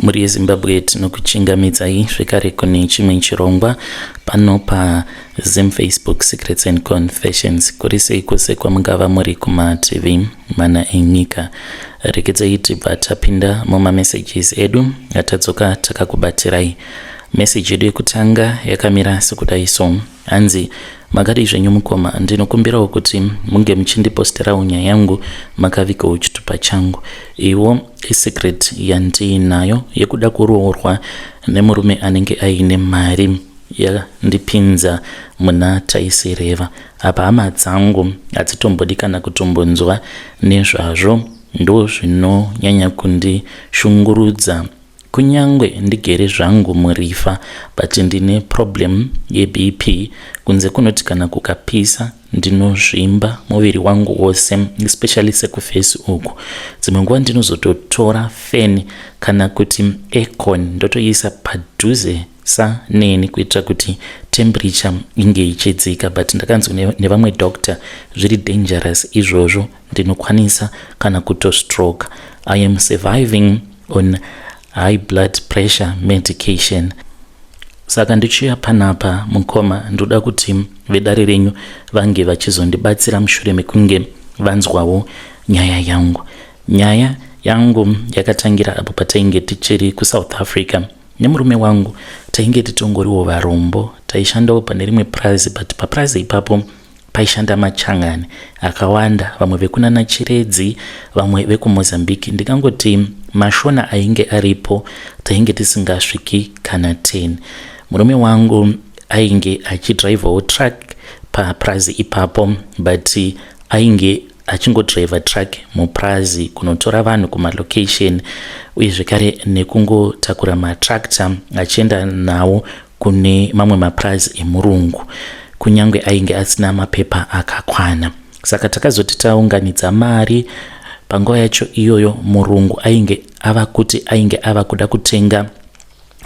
Mhuri yeZimbabwe, tinokuchingamidzai zvekare kune chimwe chirongwa pano paZim Facebook Secrets and Confessions. Kuri sei kwose kwamungava muri kumativi mana enyika? Regedzai tibva tapinda mumamessages edu atadzoka takakubatirai. Meseji yedu yekutanga yakamira sekudai so. Hanzi, makadii zvenyu mukoma, ndinokumbirawo kuti munge muchindiposterawo nyaya yangu makavigawo chitupa changu. Iwo isecret yandiinayo yekuda kuroorwa nemurume anenge aine mari yandipinza muna taisireva. Apa hama dzangu hadzitombodi kana kutombonzwa nezvazvo, ndozvinonyanya kundishungurudza. Kunyangwe ndigere zvangu murifa but ndine problem yeBP, kunze kunoti kana kukapisa ndinozvimba muviri wangu wose, especially sekufesi uku. Dzimwe nguva ndinozototora fan kana kuti aircon ndotoiisa padhuze sa neni kuitira kuti temperature inge ichidzika, but ndakanzwa nevamwe doctor zviri dangerous izvozvo, ndinokwanisa kana kutostroke. I am surviving on high blood pressure medication. Saka ndichiuya panapa mukoma, ndoda kuti vedare renyu vange vachizondibatsira mushure mekunge vanzwawo nyaya yangu. Nyaya yangu yakatangira apo patainge tichiri kuSouth Africa nemurume wangu. Tainge titongoriwo varombo, taishandawo pane rimwe purazi, but papurazi ipapo paishanda machangani akawanda, vamwe vekunana Chiredzi, vamwe vekuMozambique. Ndikangoti mashona ainge aripo tainge tisingasviki kana 10. Murume wangu ainge achidhiraivhawo truck papurazi ipapo, but ainge achingodhiraivha truck mupurazi kunotora vanhu kumalocation, uye zvekare nekungotakura matractor achienda nawo kune mamwe mapurazi emurungu, kunyange ainge asina mapepa akakwana. Saka takazoti taunganidza mari, panguva yacho iyoyo murungu ainge ava kuti ainge ava kuda kutenga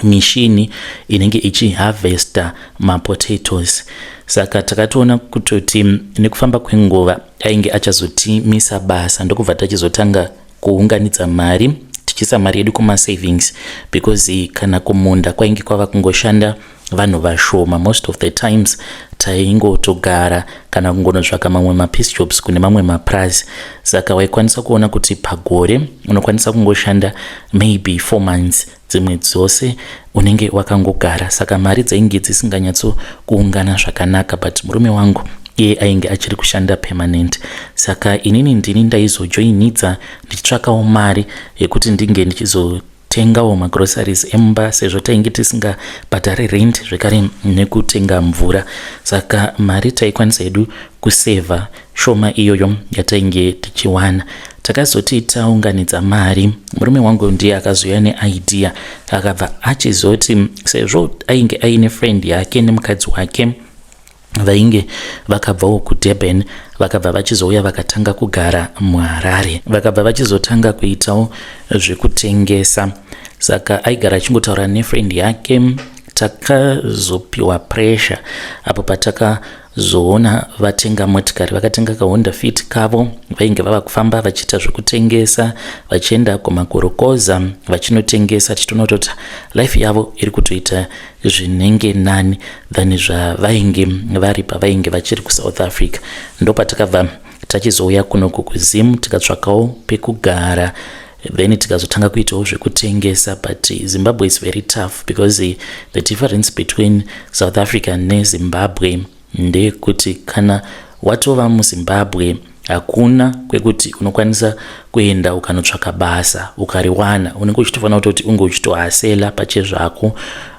mishini inenge ichiharvesta mapotatoes. Saka takatoona kutoti nekufamba kwenguva ainge achazotimisa basa, ndokubva tachizotanga kuunganidza mari, tichiisa mari yedu kumasavings, because kana kumunda kwainge kwava kungoshanda vanhu vashoma. Most of the times taingotogara kana kungonotsvaka mamwe mapiece jobs kune mamwe mapurazi. Saka waikwanisa kuona kuti pagore unokwanisa kungoshanda maybe 4 months, dzimwe dzose unenge wakangogara. Saka mari dzainge dzisinganyatsokuungana zvakanaka, but murume wangu iye ainge achiri kushanda permanent. Saka inini ndini ndaizojoinidza ndichitsvakawo mari yekuti ndinge ndichizotengawo magroceries emba, sezvo tainge tisingabhadhari rent, zvekare nekutenga mvura. Saka mari taikwanisa hedu kusevha shoma iyoyo yatainge tichiwana. Takazoti taunganidza mari, murume wangu ndiye akazouya neidea, akabva achizoti sezvo ainge aine friend yake nemukadzi wake vainge vakabvawo kuDurban, vakabva vachizouya vakatanga kugara muHarare, vakabva vachizotanga kuitawo zvekutengesa. Saka aigara achingotaura nefriend yake. Takazopiwa pressure apo patakazoona vatenga motikari, vakatenga kaHonda Fit kavo. Vainge vava kufamba vachiita zvekutengesa, vachienda kumakorokoza vachinotengesa, tichitonototi life yavo iri kutoita zvinenge nani than zvavainge vari pavainge vachiri kuSouth Africa. Ndopatakabva tachizouya kunoku kuZim, tikatsvakawo pekugara, then tikazotanga kuitawo zvekutengesa. But Zimbabwe is very tough, because the difference between South Africa neZimbabwe ndeyekuti kana watova muZimbabwe, hakuna kwekuti unokwanisa kuenda ukanotsvaka basa ukariwana. Unenge uchitofanira kutoti unge uchitohasela pachezvako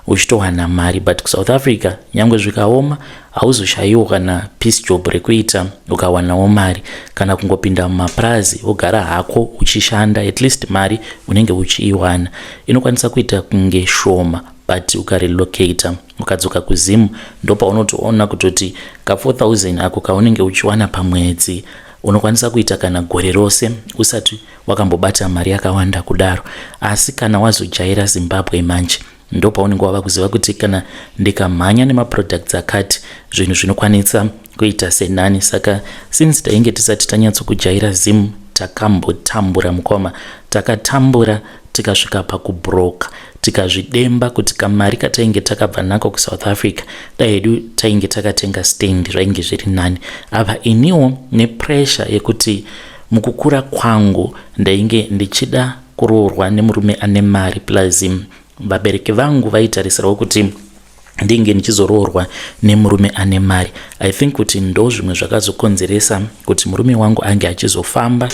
uchitowana mari. But kuSouth Africa, nyange zvikaoma, hauzoshayiwo kana piece job rekuita ukawanawo mari, kana kungopinda mumapurazi wogara hako uchishanda, at least mari unenge uchiiwana. Inokwanisa kuita kunge shoma, but ukarelocata ukadzoka kuZimu, ndopaunotoona kutoti ka4000 ako kaunenge uchiwana pamwedzi, unokwanisa kuita kana gore rose usati wakambobata mari yakawanda kudaro. Asi kana wazojaira Zimbabwe manje, ndopaunenge wava kuziva kuti kana ndikamhanya nemaproducts akati, zvinhu zvinokwanisa kuita senani. Saka since tainge tisati tanyatsokujaira Zim, takambotambura mukoma, takatambura. Tikasvika pakubroka, tikazvidemba kuti kamari katainge takabva nako kuSouth Africa, dai hedu tainge takatenga stand, zvainge zviri nani. Apa iniwo nepressure yekuti mukukura kwangu ndainge ndichida kuroorwa nemurume ane mari, plus vabereki vangu vaitarisirawo kuti ndinge ndichizoroorwa nemurume ane mari. I think kuti ndo zvimwe zvakazokonzeresa kuti murume wangu ange achizofamba.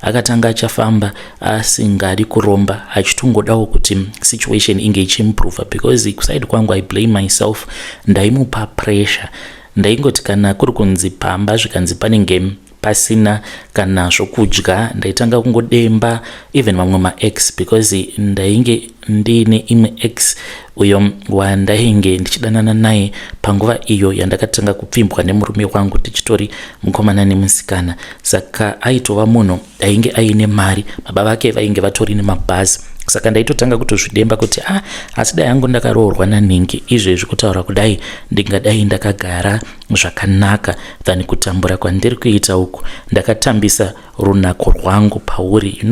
Akatanga achafamba asingadi kuromba, achitongodawo kuti situation inge ichiimprova, because kuside kwangu I blame myself, ndaimupa pressure. Ndaingoti kana kuri kunzi pamba zvikanzi panenge pasina kana zvokudya, ndaitanga kungodemba even mamwe maex, because ndainge ndiine imwe ex uyo wandainge ndichidanana naye panguva iyo yandakatanga kupfimbwa nemurume wangu, tichitori mukomana nemusikana. Saka aitova munhu ainge aine mari, baba vake vainge vatori nemabhazi. Saka ndaitotanga kutozvidemba kuti, ah, asi dai hangu ndakaroorwa nanhingi izvezvi, kutaura kudai ndingadai ndakagara zvakanaka than kutambura kwandiri kuita uku. Ndakatambisa runako rwangu pauri.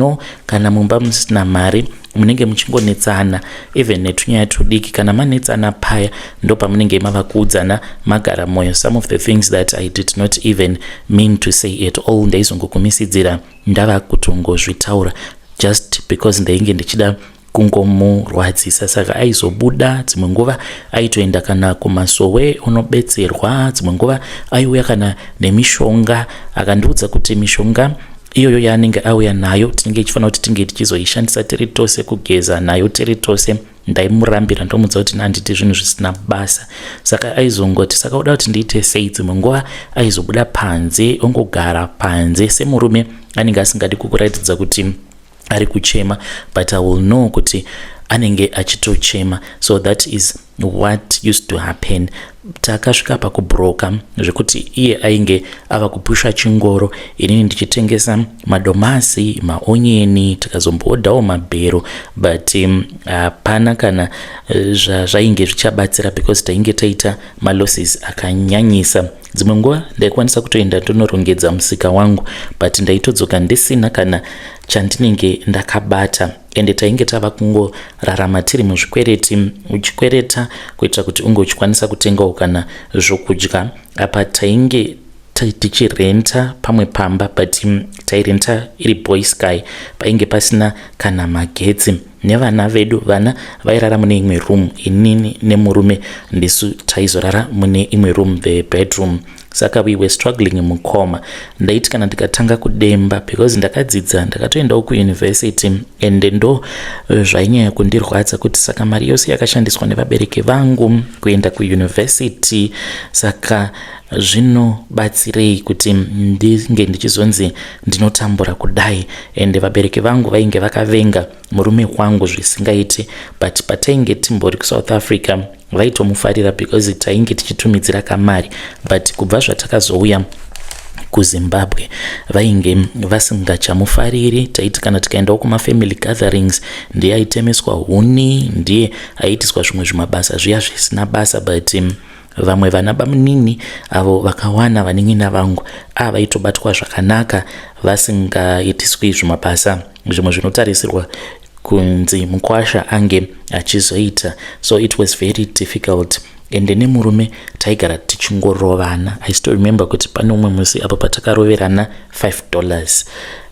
Kana mumba musina mari, munenge muchingonetsana even netunyaya tudiki. Kana manetsana paya, ndo pamunenge mava kuudzana magara mwoyo some of the things that I did not even mean to say at all. Ndaizongokumisidzira ndava kutongozvitaura just because ndainge ndichida kungomurwadzisa. Saka aizobuda, dzimwe nguva aitoenda kana kumasowe unobetserwa, dzimwe nguva aiuya kana nemishonga. Akandiudza kuti mishonga iyoyo yaanenge auya nayo tinenge ichifanira kuti tinge tichizoishandisa tiri tose, kugeza nayo tiri tose. Ndaimurambira, ndomudza kuti nanditi zvinhu zvisina basa. Saka aizongoti, "Saka uda kuti ndiite sei?" Dzimwe nguva aizobuda panze, ongogara panze semurume anenge asingadi kukuratidza kuti ari kuchema, but I will know kuti anenge achitochema. So that is what used to happen. Takasvika pakubroka zvekuti iye ainge ava kupusha chingoro, inini ndichitengesa madomasi, maonyeni, tikazomboodhawo mabhero, but hapana kana zvainge zvichabatsira because tainge taita malosses akanyanyisa. Dzimwe nguva ndaikwanisa kutoenda ndonorongedza musika wangu, but ndaitodzoka ndisina kana chandinenge ndakabata. Ende tainge tava kungorarama tiri muzvikwereti, uchikwereta kuitira kuti unge uchikwanisa kutengawo kana zvokudya. Apa tainge tichirenta pamwe pamba, but tairenta iri boysky, painge pasina kana magetsi. Nevana vedu, vana vairara mune imwe room, inini nemurume ndisu taizorara mune imwe room, the bedroom. Saka we were struggling, mukoma. Ndaiti kana ndikatanga kudemba, because ndakadzidza, ndakatoendawo kuuniversity, ende ndo zvainyanya kundirwadza kuti saka mari yose yakashandiswa nevabereki vangu kuenda kuuniversity, saka zvinobatsirei kuti ndinge ndichizonzi ndinotambura kudai? Ende vabereki vangu vainge vakavenga murume wangu zvisingaiti, but patainge timbori kuSouth Africa vaitomufarira because tainge tichitumidzira kamari, but kubva zvatakazouya kuZimbabwe vainge vasingachamufariri. Taiti kana tikaendawo kumafamily gatherings, ndiye aitemeswa huni, ndiye aiitiswa zvimwe zvimabasa zviya zvisina basa, but vamwe vana bamunini avo vakawana vanin'ina vangu ava vaitobatwa zvakanaka, vasingaitiswi zvimabasa zvimwe zvinotarisirwa kunzi mukwasha ange achizoita. So it was very difficult. Ende nemurume taigara tichingorovana. I still remember kuti pane umwe musi apo patakaroverana $5.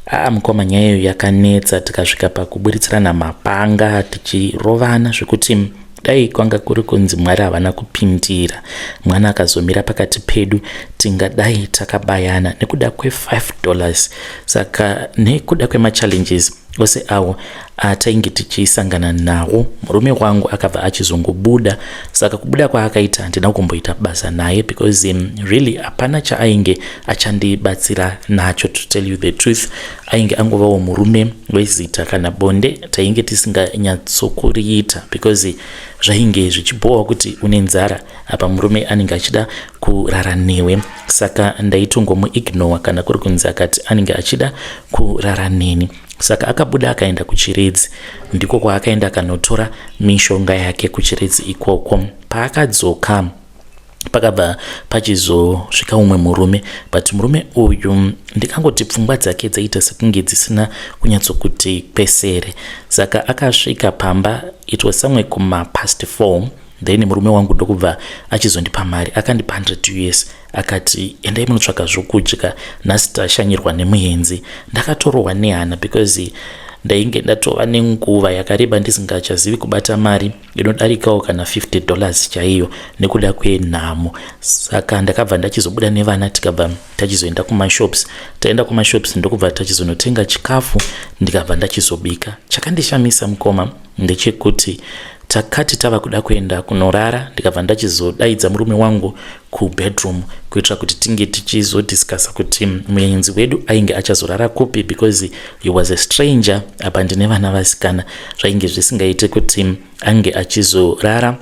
Aa, mukoma, nyaya iyo yakanetsa, tikasvika pakuburitsirana mapanga tichirovana, zvekuti dai kwanga kuri kunzi Mwari havana kupindira, mwana akazomira pakati pedu, tingadai takabayana nekuda kwe$5. Saka nekuda kwemachallenges ose awo atainge tichisangana nawo, murume wangu akabva achizongobuda. Saka kubuda kwaakaita, handina kumboita basa naye because really hapana chaainge achandibatsira nacho. To tell you the truth, ainge angovawo murume wezita. Kana bonde tainge tisinganyatsokuriita because zvainge zvichibhowa kuti une nzara, apa murume anenge achida kurara newe. Saka ndaitongomuignora kana kuri kunzi akati anenge achida kurara neni. Saka akabuda akaenda kuChiredzi, ndiko kwaakaenda akanotora mishonga yake kuChiredzi ikoko. Paakadzoka Pakabva pachizosvika umwe murume, but murume uyu ndikangoti pfungwa dzake dzaiita sekunge dzisina kunyatsokuti kwesere. Saka akasvika pamba, it was somewhere kuma past 4. Then murume wangu ndokubva achizondipa mari, akandipa 100 US, akati, "Endai munotsvaka zvokudya, nhasi tashanyirwa nemuenzi." Ndakatorohwa nehana because ndainge ndatova nenguva yakareba ndisingachazivi kubata mari inodarikawo kana $50 chaiyo nekuda kwenhamo. Saka ndakabva ndachizobuda nevana, tikabva tachizoenda kumashops. Taenda kumashops, ndokubva tachizonotenga chikafu, ndikabva ndachizobika. Chakandishamisa, mukoma, ndechekuti takati tava kuda kuenda kunorara, ndikabva ndachizodaidza murume wangu kubedroom kuitira kuti tinge tichizodiscussa kuti muenzi wedu ainge achazorara kupi, because he was a stranger. Apa ndine vana vasikana, zvainge zvisingaiti kuti ange achizorara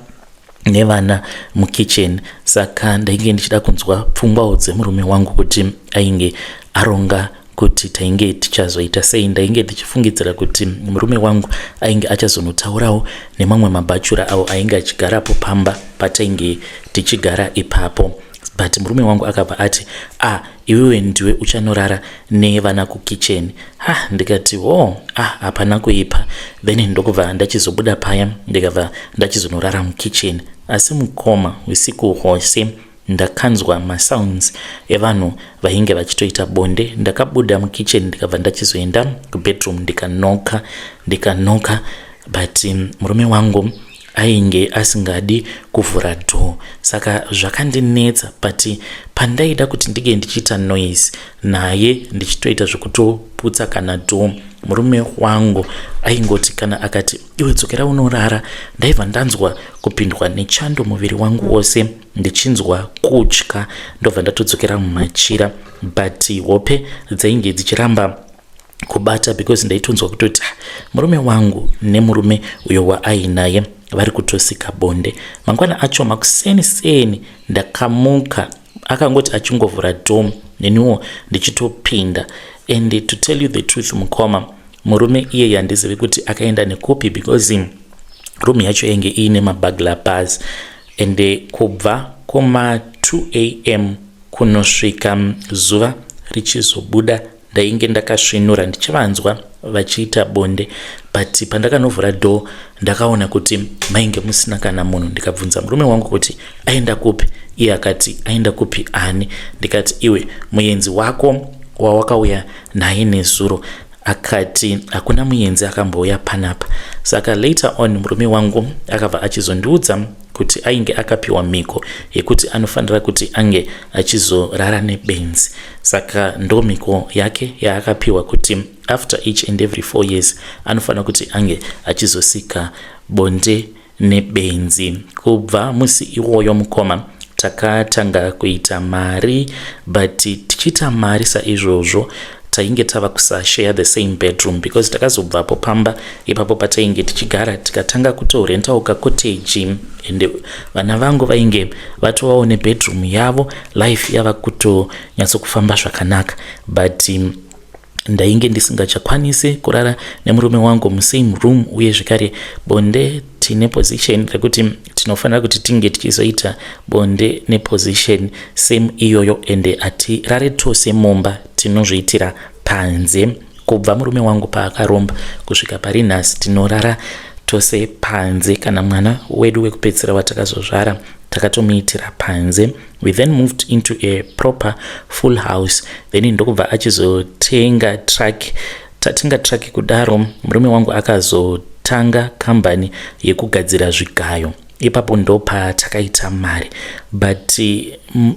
nevana mukitchen. Saka ndainge ndichida kunzwa pfungwawo dzemurume wangu kuti ainge aronga kuti tainge tichazoita sei. Ndainge ndichifungidzira kuti murume wangu ainge achazonotaurawo nemamwe mabhachura avo ainge achigarapo pamba patainge tichigara ipapo, but murume wangu akabva ati, "Ah, iwewe ndiwe uchanorara nevana kukitchen." Ha, ndikati, "O oh, ah, hapana kuipa." Then ndokubva ndachizobuda paya, ndikabva ndachizonorara mukitchen. Asi mukoma, usiku hwose ndakanzwa masounds evanhu vainge vachitoita bonde. Ndakabuda mukitchen, ndikabva ndachizoenda kubedroom, ndikanoka, ndikanoka, but murume wangu ainge asingadi kuvhura door. Saka zvakandinetsa, but pandaida kuti ndinge ndichiita noise naye, ndichitoita zvekutoputsa kana door, murume wangu aingoti kana akati, "Iwe, dzokera unorara," ndaibva ndanzwa kupindwa nechando muviri wangu wose, ndichinzwa kutya, ndobva ndatodzokera mumachira. But hope dzainge dzichiramba kubata because ndaitonzwa kutoti, ah, murume wangu nemurume uyo waainaye vari kutosika bonde. Mangwana acho makuseni seni ndakamuka, akangoti achingovhura door, neniwo ndichitopinda. And to tell you the truth, mukoma, murume iyeye handizivi kuti akaenda nekupi, because room yacho yainge iine maburglar bars, and kubva kuma 2 am kunosvika zuva richizobuda, ndainge ndakasvinura ndichivanzwa vachiita bonde. But pandakanovhura door, ndakaona kuti mainge musina kana munhu. Ndikabvunza murume wangu kuti aenda kupi. Iye akati, "Aenda kupi ani?" Ndikati, "Iwe, muenzi wako wawakauya naye nezuro." Akati, "Hakuna muenzi akambouya panapa." Saka later on murume wangu akabva achizondiudza kuti ainge akapiwa mhiko yekuti anofanira kuti ange achizorara nebenzi. Saka ndo mhiko yake yaakapiwa, kuti after each and every 4 years anofanira kuti ange achizosika bonde nebenzi. Kubva musi iwoyo, mukoma, takatanga kuita mari, but tichiita mari saizvozvo, tainge tava kusashare the same bedroom, because takazobvapo pamba ipapo patainge tichigara, tikatanga kutorentawo kacottage, and vana vangu vainge vatovawo nebedroom yavo. Life yava kutonyatsokufamba zvakanaka, but ndainge ndisingachakwanisi kurara nemurume wangu musame room. Uye zvekare bonde tine position rekuti tinofanira kuti tinge tichizoita bonde neposition same iyoyo, ende hatirare tose mumba, tinozviitira panze. Kubva murume wangu paakaromba kusvika pari nhasi, tinorara tose panze. Kana mwana wedu wekupedzisira watakazozvara, takatomuitira panze. We then moved into a proper full house. Then ndokubva achizotenga truck. Tatenga truck kudaro, murume wangu akazotanga kambani yekugadzira zvigayo. Ipapo ndo patakaita mari, but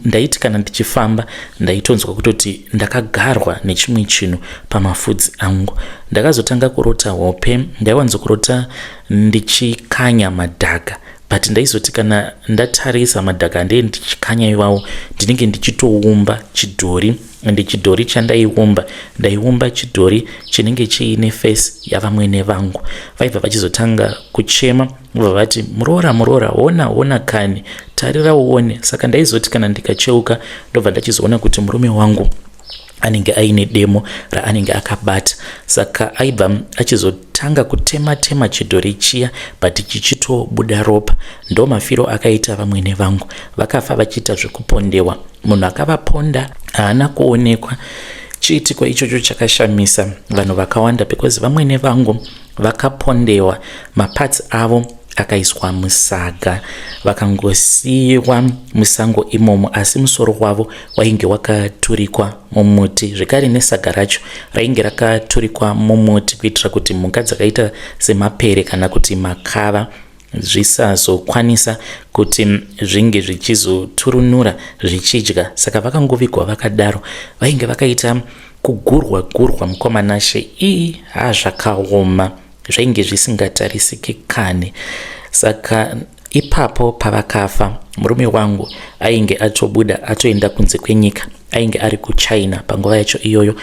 ndaiti kana ndichifamba, ndaitonzwa kutoti ndakagarwa nechimwe chinhu pamafudzi angu. Ndakazotanga kurota hope. Ndaiwanzokurota ndichikanya madhaka, but ndaizoti kana ndatarisa madhaka andee ndichikanya iwawo, ndinenge ndichitoumba chidhori, ende chidhori chandaiumba, ndaiumba chidhori chinenge chiine face yavamwene vangu. Vaibva vachizotanga kuchema, vobva vati, "Muroora, muroora, ona, ona kani, tarira uone." Saka ndaizoti kana ndikacheuka, ndobva ndachizoona kuti murume wangu Anenge aine demo raanenge akabata, saka aibva achizotanga kutema tema chidhori chiya, but chichitobuda ropa. Ndo mafiro akaita vamwene vangu. Vakafa vachiita zvekupondewa. Munhu akavaponda haana kuonekwa. Chiitiko ichocho chakashamisa vanhu vakawanda because vamwene vangu vakapondewa, maparts avo akaiswa musaga, vakangosiyiwa musango imomo, asi musoro wavo wainge wakaturikwa mumuti zvekare, nesaga racho rainge rakaturikwa mumuti kuitira kuti mhuka dzakaita semapere kana kuti makava zvisazokwanisa kuti zvinge zvichizoturunura zvichidya. Saka vakangovigwa vakadaro, vainge vakaita kugurwa gurwa, mukoma Nashe. Ii, ha, zvakaoma, zvainge zvisingatarisiki kani. Saka ipapo pavakafa, murume wangu ainge atobuda, atoenda kunze kwenyika. Ainge ari kuChina panguva yacho iyoyo.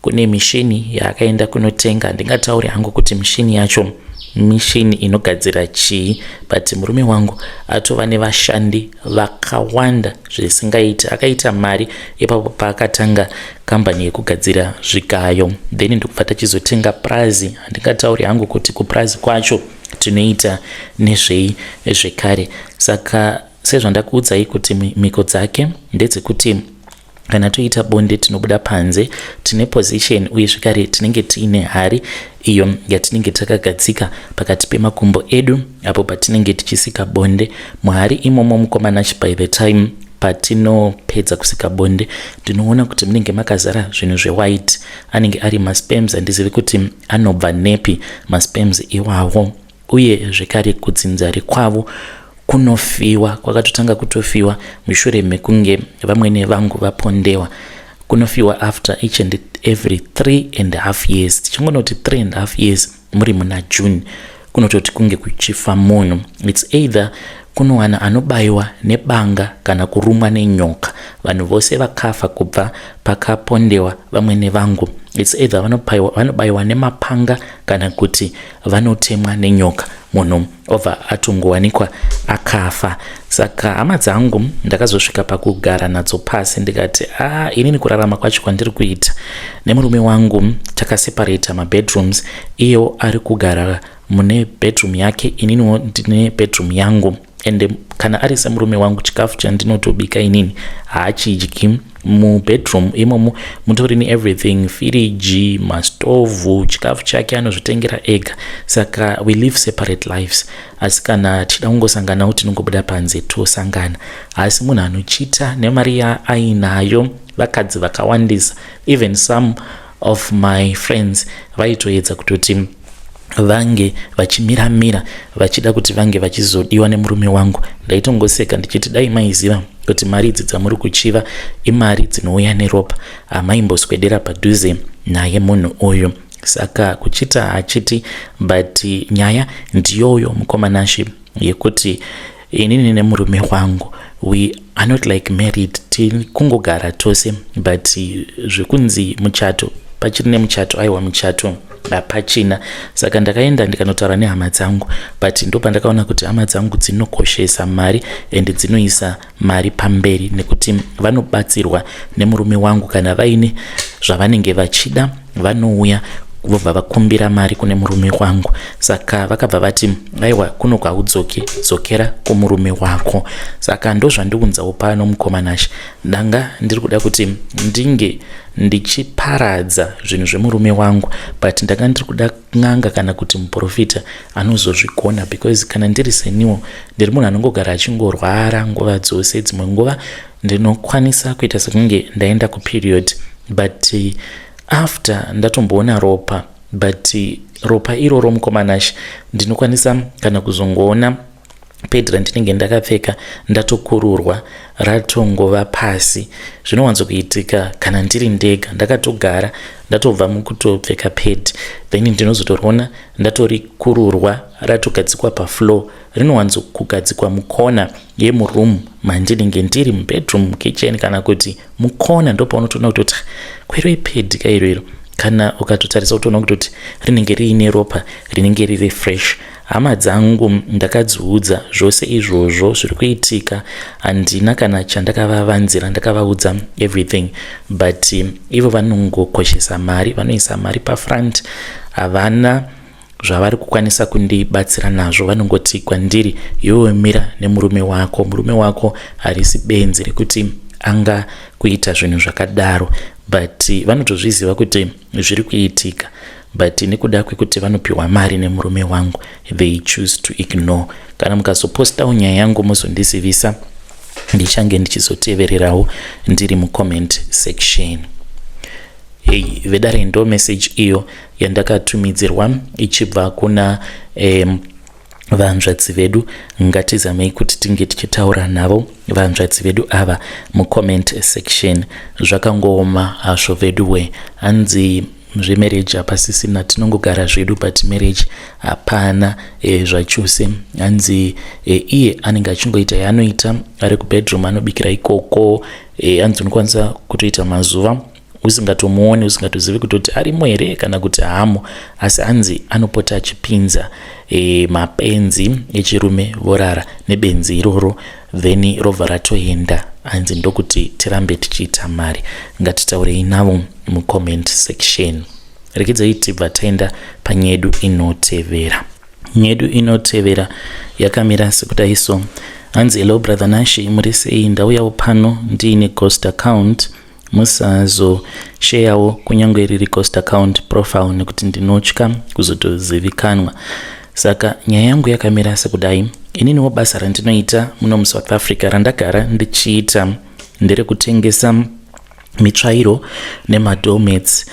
Kune mishini yaakaenda kunotenga. Handingatauri hangu kuti mishini yacho mishini inogadzira chii, but murume wangu atova nevashandi vakawanda zvisingaiti. Akaita mari ipapo paakatanga kambani yekugadzira zvigayo, then ndokubva tachizotenga prazi. Handingatauri hangu kuti kuprazi kwacho tinoita nezvei zvekare. Saka sezvandakuudzai kuti mhiko dzake ndedzekuti kana toita bonde tinobuda panze, tine position, uye zvekare tinenge tiine hari iyo yatinenge takagadzika pakati pemakumbo edu apo patinenge tichisika bonde muhari imomo. Mukoma Nashe, by the time patinopedza kusika bonde, ndinoona kuti munenge makazara zvinhu zvewhite, anenge ari masperms. Handizivi kuti anobva nepi masperms iwawo. Uye zvekare kudzinza rekwavo kunofiwa, kwakatotanga kutofiwa mushure mekunge vamwene vangu vapondewa. Kunofiwa after each and every 3.5 years. Tichingonoti 3.5 years, muri muna June, kunototi kunge kuchifa munhu. It's either kunowana anobayiwa nebanga kana kurumwa nenyoka. Vanhu vose vakafa kubva pakapondewa vamwene vangu, it's either vanobayiwa nemapanga kana kuti vanotemwa nenyoka, munhu obva atongowanikwa akafa. Saka hama dzangu ndakazosvika pakugara nadzo pasi, ndikati, a ah, inini kurarama kwacho kwandiri kuita nemurume wangu, takaseparata mabedrooms. Iyewo ari kugara mune bedroom yake, ininiwo ndine bedroom yangu. Ende kana ari semurume wangu, chikafu chandinotobika inini haachidyi. Mubedroom imomo mutori neeverything, firiji, mastovhu, chikafu chake anozvitengera ega. Saka we live separate lives, asi kana tichida kungosanganawo tinongobuda panze tosangana. Asi munhu anochita nemari yaainayo, vakadzi vakawandisa. Even some of my friends vaitoedza kutoti vange vachimiramira vachida kuti vange vachizodiwa nemurume wangu. Ndaitongoseka ndichiti, dai maiziva kuti mari idzi dzamuri kuchiva imari dzinouya neropa, hamaimboswedera padhuze naye munhu uyu. Saka kuchita hachiti, but nyaya ndiyoyo, mukoma Nashe, yekuti inini nemurume wangu, we are not like married. Tiri kungogara tose, but zvekunzi muchato, pachiri nemuchato, aiwa, muchato hapachina. Saka ndakaenda ndikanotaura nehama dzangu, but ndopandakaona kuti hama dzangu dzinokoshesa mari and dzinoisa mari pamberi, nekuti vanobatsirwa nemurume wangu. Kana vaine zvavanenge vachida, vanouya vobva vakumbira mari kune murume wangu. Saka vakabva vati, aiwa, kuno kwaudzoki, dzokera kumurume wako. Saka ndozvandiunzawo pano, mukoma Nashe. Ndanga ndiri kuda kuti ndinge ndichiparadza zvinhu zvemurume wangu, but ndanga ndiri kuda n'anga kana kuti muprofita anozozvigona, because kana ndiri seniwo, ndiri munhu anongogara achingorwara nguva dzose. Dzimwe nguva ndinokwanisa kuita sekunge ndaenda kuperiod, but after ndatomboona ropa, but ropa iroro, mukoma Nashe, ndinokwanisa kana kuzongoona pad randinenge ndakapfeka ndatokururwa, ratongova pasi. Zvinowanzokuitika kana ndiri ndega, ndakatogara, ndatobva mukutopfeka pad, then ndinozotoriona ndatorikururwa, ratogadzikwa pafloor. Rinowanzokugadzikwa mukona yemuroom mandinenge ndiri, mubedroom, kitchen kana kuti mukona. Ndopaunotoona kutoti kwero ipad kairo iro. Kana ukatotarisa, utoona kutoti rinenge riine ropa rinenge riri fresh. Hama dzangu ndakadziudza zvose izvozvo zviri kuitika, handina kana chandakavavanzira, ndakavaudza everything, but ivo vanongokoshesa mari, vanoisa mari pafront, havana zvavari kukwanisa kundibatsira nazvo. Vanongoti kwandiri, "Iwewe mira nemurume wako, murume wako harisi benzi rekuti anga kuita zvinhu zvakadaro." But vanotozviziva kuti zviri kuitika, but nekuda kwekuti vanopiwa mari nemurume wangu, they choose to ignore. Kana mukazopostawo nyaya yangu, muzondizivisa, ndichange ndichizotevererawo ndiri mucomment section. Hei vedare, ndo message iyo yandakatumidzirwa ichibva kuna vanzvadzi vedu. Ngatizamei kuti tinge tichitaura navo vanzvadzi vedu ava mucomment section. Zvakangooma hazvo vedu we. Hanzi zvemarriage hapasisina, tinongogara zvedu but marriage hapana zvachose. Hanzi iye anenge achingoita yaanoita ari kubedroom, anobikira ikoko. Hanzi unokwanisa kutoita mazuva usingatomuoni, usingatozivi kutoti arimo here kana kuti hamo, asi hanzi anopota achipinza mapenzi echirume, vorara nebenzi iroro, then robva ratoenda. Hanzi ndokuti tirambe tichiita mari. Ngatitaurei navo mucomment section. Rekedzai tibva taenda panyedu inotevera. Nyedu inotevera yakamira sekudai so. Hanzi, "Hello brother Nashi, muri sei? Ndauyawo pano ndiine ghost account. Musazosheyawo kunyange riri ghost account profile nekuti ndinotya kuzotozivikanwa. Saka nyaya yangu yakamira sekudai. Ininiwo basa randinoita muno muSouth Africa, randagara ndichiita, nderekutengesa mitsvairo nemadoormats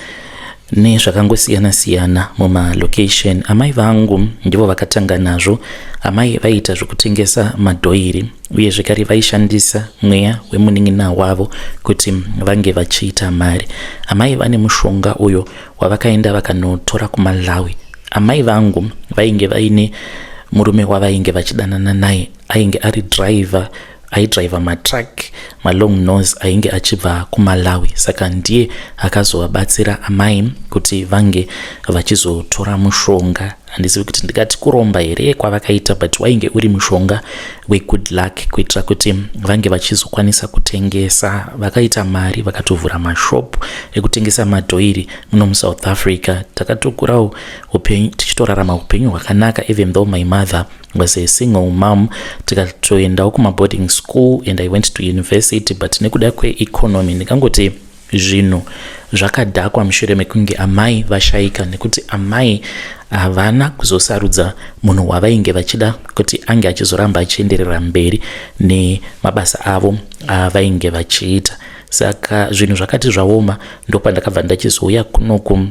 nezvakangosiyana-siyana mumalocation. Amai vangu ndivo vakatanga nazvo. Amai vaiita zvekutengesa madhoiri, uye zvekare vaishandisa mweya wemunin'ina wavo kuti vange vachiita mari. Amai vane mushonga uyo wavakaenda vakanotora kuMalawi. Amai vangu vainge vaine murume wavainge vachidanana naye, ainge ari driver, aidhiraivha matruck, malong nose, ainge achibva kuMalawi. Saka ndiye akazovabatsira amai kuti vange vachizotora mushonga. Handizivi kuti ndingati kuromba here kwavakaita, but wainge uri mushonga wegood luck kuitira kuti vange vachizokwanisa kutengesa. Vakaita mari, vakatovhura mashop ekutengesa madhoiri muno muSouth Africa. Takatokurawo tichitorarama upenyu hwakanaka, even though my mother was a single mom. Tikatoendawo kumaboarding school and I went to university, but nekuda kweeconomy, ndingangoti zvinhu zvakadhakwa mushure mekunge amai vashayika, nekuti amai havana kuzosarudza munhu wavainge vachida kuti ange achizoramba achienderera mberi nemabasa avo avainge vachiita. Saka zvinhu zvakati zvaoma, ndopandakabva ndachizouya kunoku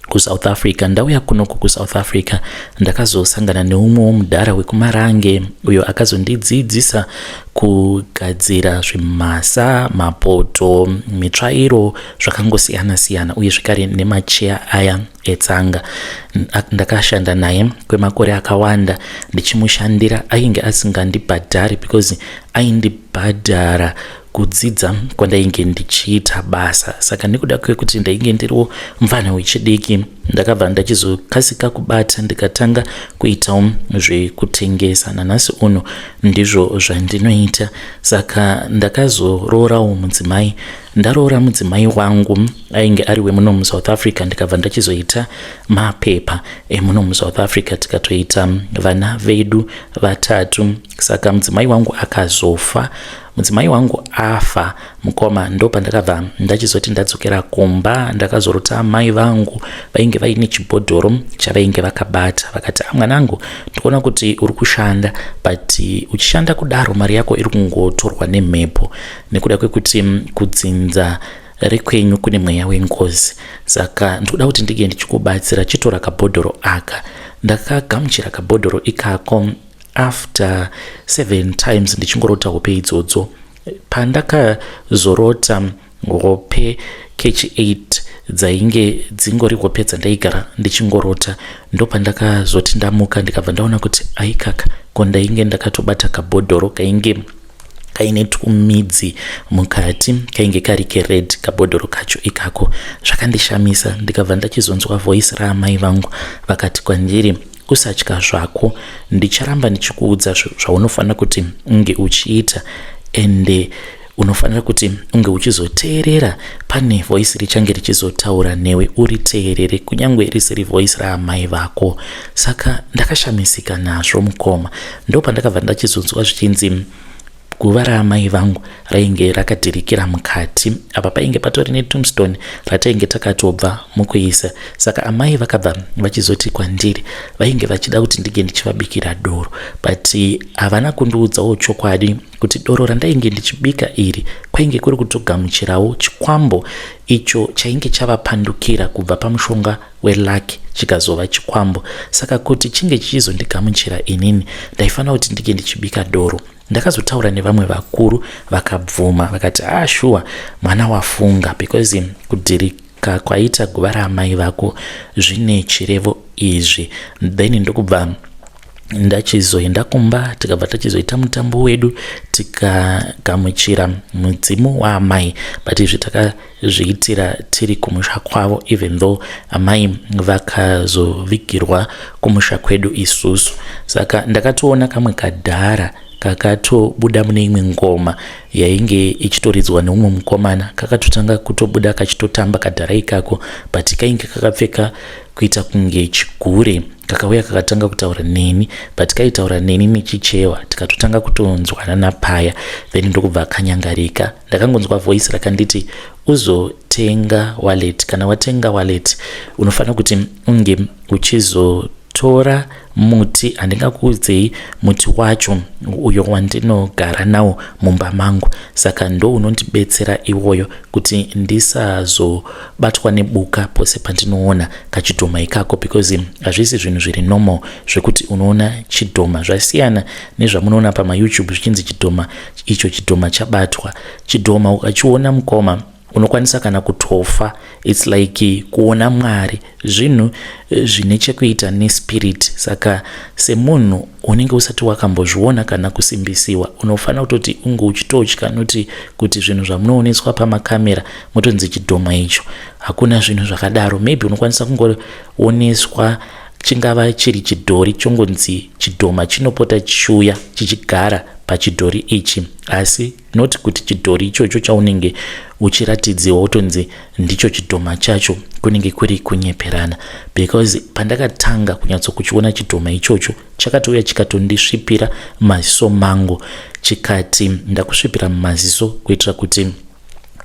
kuSouth Africa. Ndauya kunoku kuSouth Africa, ndakazosangana neumwewo mudhara wekuMarange uyo akazondidzidzisa kugadzira zvimasa, mapoto, mitsvairo, zvakangosiyana-siyana, uye zvekare nemacheya aya etsanga. Ndakashanda naye kwemakore akawanda ndichimushandira. Ainge asingandibhadhari because aindibhadhara kudzidza kwandainge ndichiita basa. Saka nekuda kwekuti ndainge ndiriwo mufana wechidiki, ndakabva ndachizokasika kubata, ndikatanga kuitawo zvekutengesa. Nanhasi uno ndizvo zvandinoita. Saka ndakazoroorawo mudzimai. Ndaroora mudzimai wangu, ainge ari wemuno muSouth Africa, ndikabva ndachizoita mapepa emuno muSouth Africa, tikatoita vana vedu vatatu. Saka mudzimai wangu akazofa. Mudzimai wangu afa, mukoma, ndo pandakabva ndachizoti ndadzokera kumba, ndakazorota amai vangu vainge vaine chibhodhoro chavainge vakabata. Vakati, "Mwanangu, ndikuona kuti uri kushanda, but uchishanda kudaro mari yako iri kungotorwa nemhepo nekuda kwekuti kudzinza rekwenyu kune mweya wengozi. Saka ndikuda kuti ndinge ndichikubatsira, chitora kabhodhoro aka." Ndakagamuchira kabhodhoro ikako after seven times ndichingorota hope idzodzo. Pandakazorota hope kechi 8, dzainge dzingori hope dzandaigara ndichingorota, ndopandakazoti ndamuka, ndikabva ndaona kuti aikaka, ko ndainge ndakatobata kabhodhoro kainge kaine tumidzi mukati, kainge kari kered kabhodhoro kacho ikako. Zvakandishamisa, ndikabva ndachizonzwa voice raamai vangu vakati kwandiri, Usatya zvako, ndicharamba ndichikuudza zvaunofanira kuti unge uchiita, ende unofanira kuti unge uchizoteerera. Pane voice richange richizotaura newe, uriteerere kunyange risiri voice raamai vako. Saka ndakashamisika nazvo, mukoma. Ndo pandakabva ndachizonzwa zvichinzi guva raamai vangu rainge rakadhirikira mukati. Apa painge patori netombstone ratainge takatobva mukuisa. Saka amai vakabva vachizoti kwandiri vainge vachida kuti ndinge ndichivabikira doro, but havana kundiudzawo chokwadi kuti doro randainge ndichibika iri kwainge kuri kutogamuchirawo chikwambo icho chainge chavapandukira kubva pamushonga weluck, chikazova chikwambo. Saka kuti chinge chichizondigamuchira inini, ndaifanira kuti ndinge ndichibika doro. Ndakazotaura nevamwe vakuru, vakabvuma, vakati, "Ah, shuwa mwana wafunga, because kudhirika kwaita guva raamai vako zvine chirevo izvi." Then ndokubva ndachizoenda kumba, tikabva tachizoita mutambo wedu, tikagamuchira mudzimu waamai. But izvi takazviitira tiri kumusha kwavo, even though amai vakazovigirwa kumusha kwedu isusu. Saka ndakatoona kamwe kadhara kakatobuda mune imwe ngoma yainge ichitoridzwa neumwe mukomana. Kakatotanga kutobuda kachitotamba kadhara ikako, but kainge kakapfeka kuita kunge chigure. Kakauya kakatanga kutaura neni, but kaitaura neni nechichewa, tikatotanga kutonzwanana paya. Then ndokubva kanyangarika. Ndakangonzwa voice rakanditi, "Uzotenga wallet. Kana watenga wallet, unofanira kuti unge uchizotora muti. Handingakuudzei muti wacho uyo wandinogara nawo mumba mangu, saka ndo unondibetsera iwoyo kuti ndisazobatwa nebuka pose pandinoona kachidhoma ikako, because hazvisi zvinhu zviri normal zvekuti unoona chidhoma. Zvasiyana nezvamunoona pamaYouTube zvichinzi chidhoma icho, chidhoma chabatwa." Chidhoma ukachiona, mukoma, unokwanisa kana kutofa. It's like kuona Mwari, zvinhu zvine chekuita nespirit. Saka semunhu unenge usati wakambozviona kana kusimbisiwa, unofanira kutoti unge uchitotya, noti kuti zvinhu zvamunooneswa pamakamera motonzi chidhoma icho, hakuna zvinhu zvakadaro. Maybe unokwanisa kungooneswa chingava chiri chidhori, chongonzi chidhoma chinopota chichiuya chichigara pachidhori ichi, asi not kuti chidhori ichocho chaunenge uchiratidziwa utonzi ndicho chidhoma chacho. Kunenge kuri kunyeperana, because pandakatanga kunyatsokuchiona chidhoma ichocho, chakatouya chikatondisvipira maziso mangu, chikati, "Ndakusvipira mumaziso kuitira kuti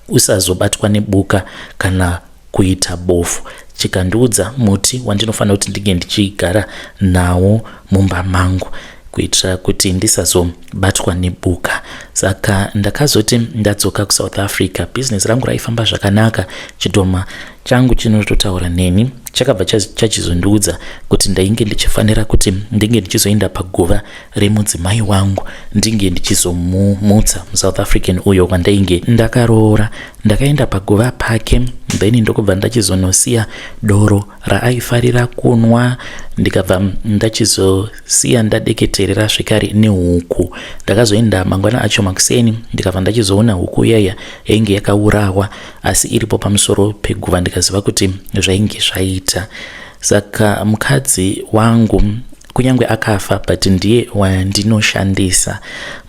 usazobatwa nebuka kana kuita bofu." Chikandiudza muti wandinofanira kuti ndinge ndichigara nawo mumba mangu kuitira kuti ndisazobatwa nebuka. Saka ndakazoti ndadzoka kuSouth Africa, bhizinesi rangu raifamba zvakanaka. Chidhoma changu chinototaura neni chakabva chachizondiudza kuti ndainge ndichifanira kuti ndinge ndichizoenda paguva remudzimai wangu, ndinge ndichizomumutsa, muSouth African uyo wandainge ndakaroora. Ndakaenda paguva pake, then ndokubva ndachizonosiya doro raaifarira kunwa, ndikabva ndachizosiya ndadeketerera zvekare nehuku. Ndakazoenda mangwana acho makuseni, ndikabva ndachizoona huku iyaya yainge yakaurawa, asi iripo pamusoro peguva. Ndikaziva kuti zvainge zvaita. Saka mukadzi wangu, kunyange akafa, but ndiye wandinoshandisa.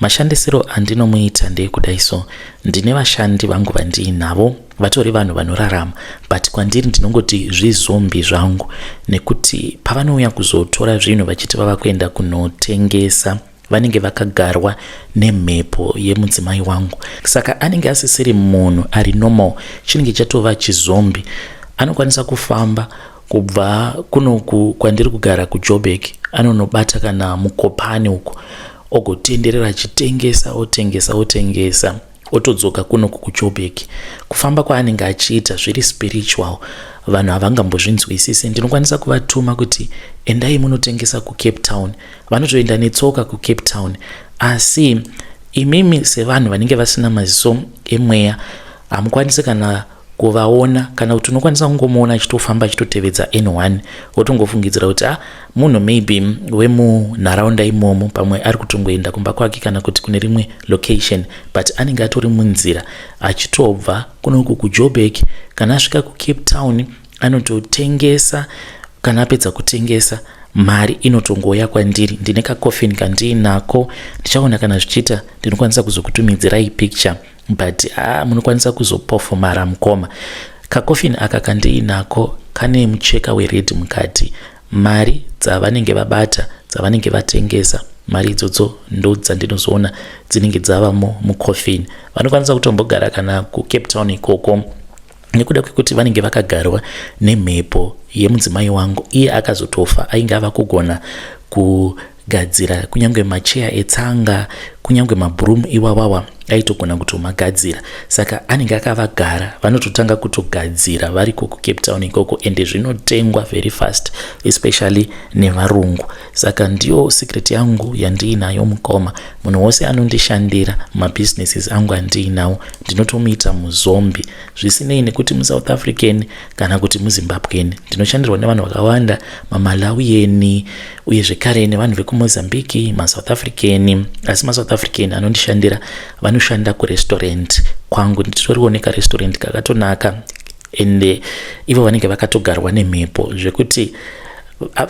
Mashandisiro andinomuita ndeyekudai so: ndine vashandi vangu vandiinavo, vatori vanhu vanorarama, but kwandiri ndinongoti zvizombi zvangu, nekuti pavanouya kuzotora zvinhu vachiti vava kuenda kunotengesa, vanenge vakagarwa nemhepo yemudzimai wangu. Saka anenge asisiri munhu ari normal, chinenge chatova chizombi. Anokwanisa kufamba kubva kunoku kwandiri kugara kuJoburg, anonobata kana mukopani uko, ogotenderera achitengesa, otengesa, otengesa, otodzoka kunoku kuJoburg. Kufamba kwaanenge achiita zviri spiritual, vanhu havangambozvinzwisisi. Ndinokwanisa kuvatuma kuti endai munotengesa kuCape Town, vanotoenda netsoka kuCape Town, asi imimi sevanhu vanenge vasina maziso emweya hamukwanisi kana kuvaona, kana kuti unokwanisa kungomuona achitofamba achitotevedza N1, wotongofungidzira kuti, "Ah, munhu maybe wemunharaunda imomo, pamwe ari kutongoenda kumba kwake kana kuti kune rimwe location," but anenge atori munzira achitobva kunoku kuJoburg. Kana asvika kuCape Town, anototengesa. Kana apedza kutengesa, Mari inotongouya kwandiri. Ndine kacoffin kandiinako, ndichaona kana zvichiita ndinokwanisa kuzokutumidzirai picture, but ah, munokwanisa kuzopofomara mukoma. Kacoffin aka kandiinako kane mucheka wered mukati. Mari dzavanenge vabata, dzavanenge vatengesa, mari idzodzo ndo dzandinozoona dzinenge dzavamo mucoffin. Vanokwanisa kutombogara kana kuCape Town ikoko nekuda kwekuti vanenge vakagarwa nemhepo yemudzimai wangu. Iye akazotofa ainge ava kugona kugadzira kunyange macheya etsanga, kunyange mabroom iwawawa aitogona kutomagadzira. Saka anenge akavagara, vanototanga kutogadzira variko kuCape Town ikoko, ende zvinotengwa very fast, especially nevarungu. Saka ndiyo secret yangu yandiinayo mukoma. Munhu wose anondishandira mabusinesses angu andiinawo, ndinotomuita muzombie, zvisinei nekuti muSouth African kana kuti muZimbabwean. Ndinoshandirwa nevanhu vakawanda, maMalawian, uye zvekare nevanhu vekuMozambique, maSouth African. Asi maSouth African anondishandira vanoshanda kurestaurant kwangu. Nditoriwo nekarestaurant kakatonaka, ende ivo vanenge vakatogarwa nemhepo zvekuti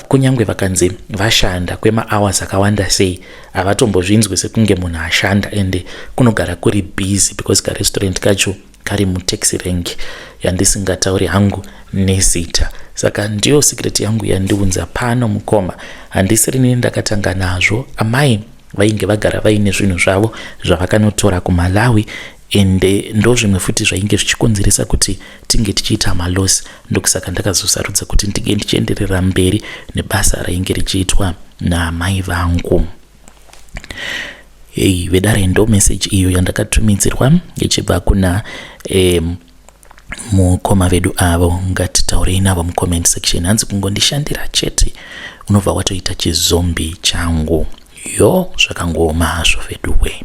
kunyange vakanzi vashanda kwemahours akawanda sei, havatombozvinzwi sekunge munhu ashanda. Ende kunogara kuri busy because karestaurant kacho kari mutaxi rank yandisingatauri hangu nezita. Saka ndiyo secret yangu yandiunza pano mukoma. Handisirini ndakatanga nazvo, amai vainge vagara vaine zvinhu zvavo zvavakanotora kuMalawi, ende ndo zvimwe futi zvainge zvichikonzeresa kuti tinge tichiita maloss. Ndokusaka ndakazosarudza kuti ndinge ndichienderera mberi nebasa rainge richiitwa naamai vangu. Ei vedare, ndo message iyo yandakatumidzirwa ichibva kuna mukoma vedu avo. Ngatitaurei navo mucomment section. Hanzi kungondishandira chete unobva watoita chizombie changu. Yo, zvakangooma hazvo veduwe.